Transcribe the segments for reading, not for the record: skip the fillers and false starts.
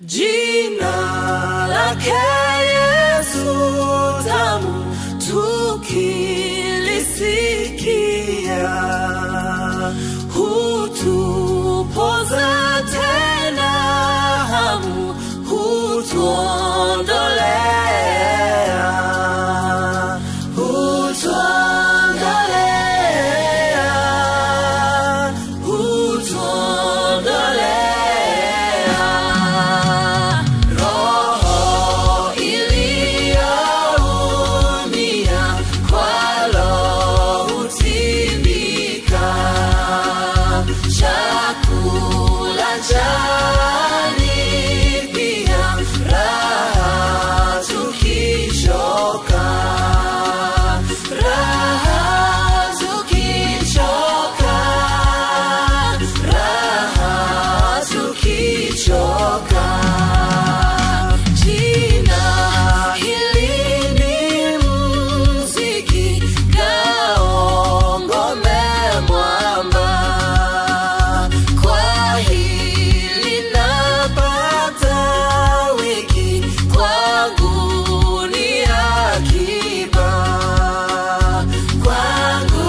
Jina lake Yesu tamu tukilisikia, hutupoza tena hamu, hutuondolea, hutuondolea, hutuondolea. Roho iliyoumia kwalo hutibika, chakula chani pia raha tukichoka, raha tukichoka, raha tukichoka. Jina hili ni muziki, ngao, ngome, mwamba. Kwa hili napata wiki, kwangu ni akiba, kwangu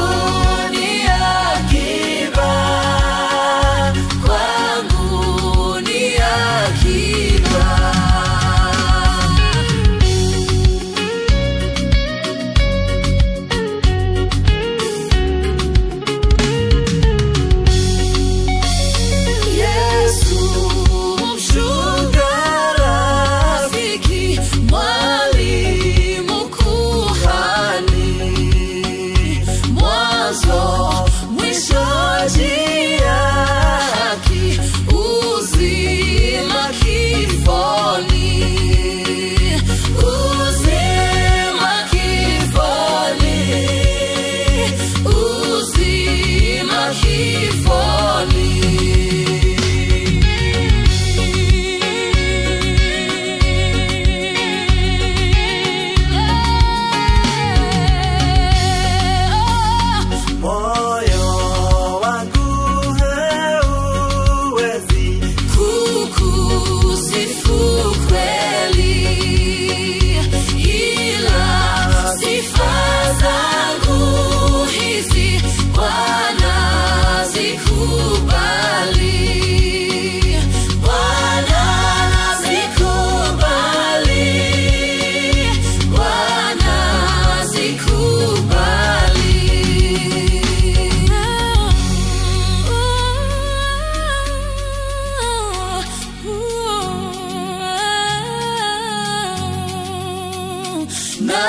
ni akiba, kwangu ni akiba. Yesu mchunga, rafiki, mwalimu, kuhani, mwanzo, mwisho, njia, haki, uzima kifoni, uzima kifoni, uzima kifoni. Moyo wangu hauwezi Kukusifu kweli, ila sifa zangu hizi Bwana zikubali, Bwana zikubali, Bwana zikubali. Na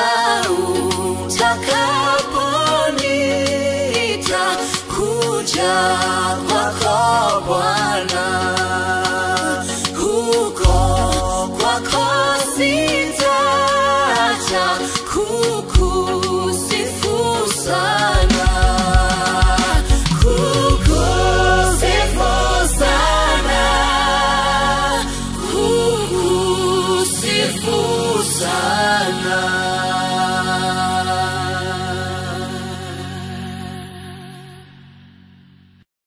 utakaponiita kuja kwako Bwana, huko kwako sitaacha kuku